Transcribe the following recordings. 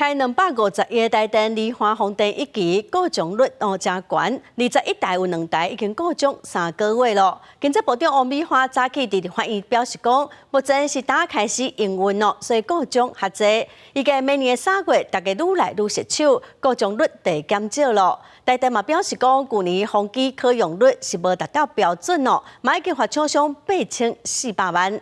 開250億台電梨花風電一期故障率哦誠懸，21台有兩台已經故障3個月咯。經濟部長王美花早起佇立法院表示講，目前是今開始營運哦，所以故障較濟。預計明年3月，大家愈來愈熟手，故障率就會減少咯。台電嘛表示講，舊年風機可用率是無達到標準哦，嘛已經罰廠商8400萬。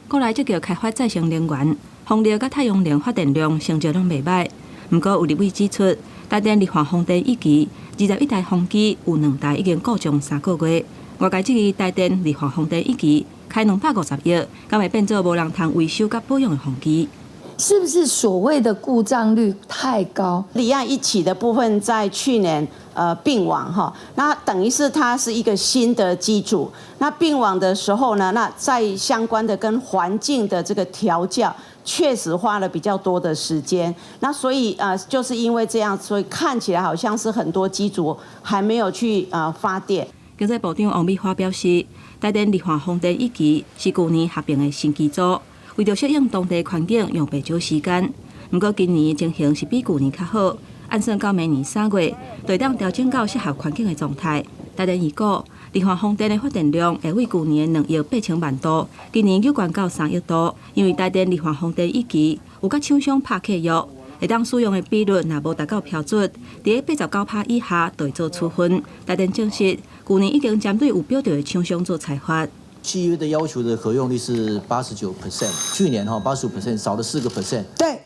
國內積極開發再生能源。風力佮太陽能發電量成績攏袂䆀，毋過有立委指出，台電梨花風電一期21台風機有兩台已經故障3個月，外界質疑台電梨花風電一期開250億，敢會變做無人通維修佮保養的風機？是不是所謂的故障率太高？離岸一期的部分在去年併網哈，那等於是它是一個新的機組。那併網的時候呢，那在相關的跟環境的這個調校，確實花了比較多的時間。那所以就是因為這樣，所以看起來好像是很多機組還沒有去發電。經濟部長王美花表示，台電梨花風電一期是舊年合併的新機組，為著適應當地環境，用袂少時間。毋過今年情形是比舊年較好，按算到明年3月，就會當調整到適合環境的狀態。台電預估，梨花風電的發電量會為舊年的2億8千萬度，今年又懸到3億度。因為台電梨花風電一期有佮廠商拍契約，會當使用的比率若無達到標準，佇89%以下就會做處分。台電證實，舊年已經針對有表著的廠商做裁罰。契約的要求的可用率是89%，去年哈85%，少了4個 percent。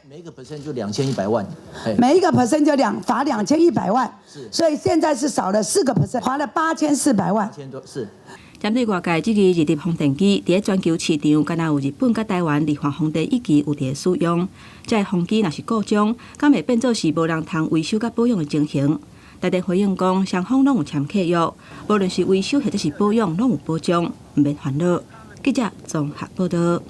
每一個 percent 就2100萬。每一個 percent 就罰2100萬。是，所以現在是少了4個 percent，罰了8400萬。八千多是。針對外界質疑日立風電機佇咧全球市場，敢若有日本佮台灣梨花風電一期有佇咧使用，這个風機若是故障，敢會變做是無人通維修佮保養的情形？台電回應講，雙方攏有簽契約，無論是維修或者是保養，攏有保障，毋免煩惱。記者綜合報道。